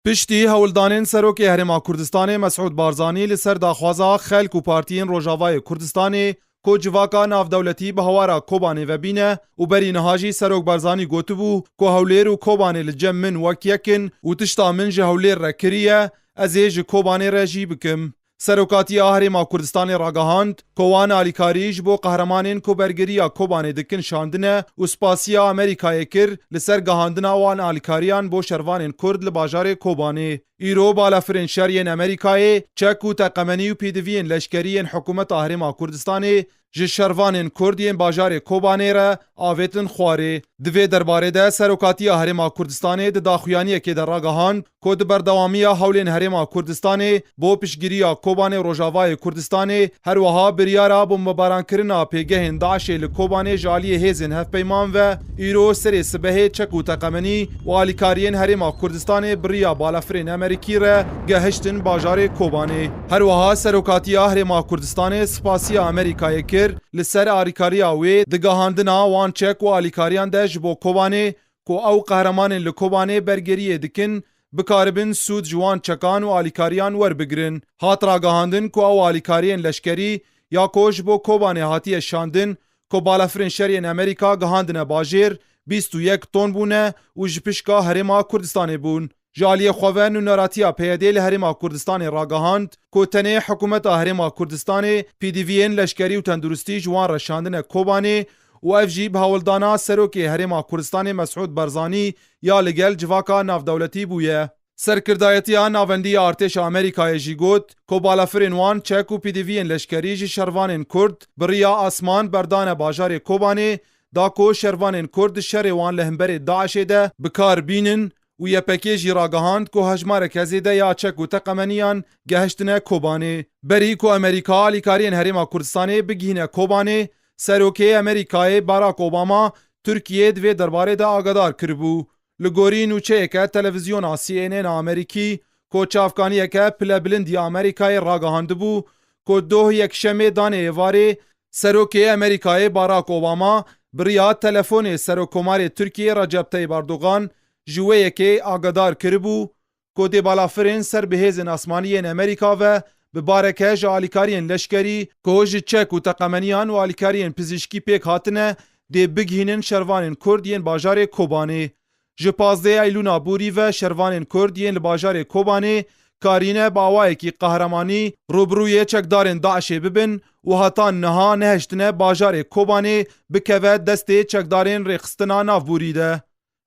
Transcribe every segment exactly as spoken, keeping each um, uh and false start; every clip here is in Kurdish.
Piştî hewldanên Serokê Herêma Kurdistanê Mesûd Barzanî li ser daxwaza xelk û partiyên Rojavayê Kurdistanê ku civaka navdewletî bi hawara Kobanê ve bîne û berî niha jî Serok Barzanî gotibû ku Hewlêr û Kobanê li cem min wek yek in û tişta min ji Hewlêr re kiriye, ez ê ji Kobanê re jî bikim. Serokatiya Herêma Kurdistanê ragihand ku wan alîkarî ji bo qehremanên ku bergiriya Kobanê dikin şandine û spasiya Amerîkayê kir li ser gihandina wan alîkariyan bo şervanên Kurd li bajarê Kobanê. Îro balafirên şer yên Amerîkayê, çek û teqemenî û pêdiviyên leşkerî yên hikûmeta Herêma Kurdistanê ji şervanên Kurd yên bajarê Kobanê re avêtin xwarê. Di vê derbarê de Serokatiya Herêma Kurdistanê di daxuyaniyekê de ragihand ku di berdewamiya hewlên Herêma Kurdistanê bo piştgiriya Kobanê Rojavayê Kurdistanê, her wiha biryara bombebarankirina pêgehên DAIŞê li Kobanê ji aliyê hêzên hevpeyman ve îro serê sibehê çek û teqemenî û alîkariyên Herêma Kurdistanê bi riya balafirên Amerîkî re gehiştin bajarê Kobanê. Her wiha Serokatiya Herêma Kurdistanê spasiya Amerîkayê kir li ser alîkariya wê di gihandina wan çek û alîkariyan de ji bo Kobanê ku ew qehremanên li Kobanê bergeriyê dikin, bikaribin sûd ji wan çekan û alîkariyan werbigirin. Hat ragihandin ku ew alîkariyên leşkerî ya ku ji bo Kobanê hatiye şandin, ku balafirên şer yên Amerîka gihandine bajêr, bîst û yek ton bûne û ji pişka Herêma Kurdistanê bûn. Ji aliyê xwe ve nûneratiya P Y D'ê li Herêma Kurdistanê ragihand ku tenê hikûmeta Herêma Kurdistanê pêdiviyên leşkerî û tenduristî ji wan re şandine Kobanê û ev jî bi hewldana Serokê Herêma Kurdistanê Mesûd Barzanî ya li gel civaka navdewletî bûye. Serkirdayetiya Navendî ya Artêşa Amerîkayê jî got ku balafirên wan çek û pêdiviyên leşkerî ji şervanên Kurd bi riya asman berdane bajarê Kobanê, da ku şervanên Kurd di şerê wan li hemberê DAIŞê de bi kar bînin û Y P G jî ragihand ku hejmareke zêde ya çek û teqemeniyan gehiştine Kobanê. Berî ku Amerîka alîkariyên Herêma Kurdistanê bigihîne Kobanê, Serokê Amerîkayê Barack Obama Tirkiyê di vê derbarê de agadar kiribû. Li gorî nûçeyeke televîzyona C N N a Amerîkî ku çavkaniyeke pilebilind ya Amerîkayê ragihandibû ku doh yekşemê danê êvarê Serokê Amerîkayê Barack Obama bi riya telefonê Serokkomarê Tirkiyê Recep Tayyip Erdogan ji wê yekê agadar kiribû ku dê balafirên ser bi hêzên asmanî yên Amerîka ve bi bareke ji alîkariyên leşkerî ku ji çek û teqemeniyan û alîkariyên pizîşkî pêk hatine, dê bigihînin şervanên Kurd yên bajarê Kobanê. Ji pazdeh Eylûna borî ve şervanên Kurd yên li bajarê Kobanê karîne bi awayekî qehremanî rûbirûyê çekdarên DAIŞê bibin û heta niha nehiştine bajarê Kobanê bikeve destê çekdarên rêxistina navborî de.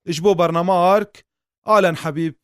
Ji bo bernama Ark, Alen Hebîb.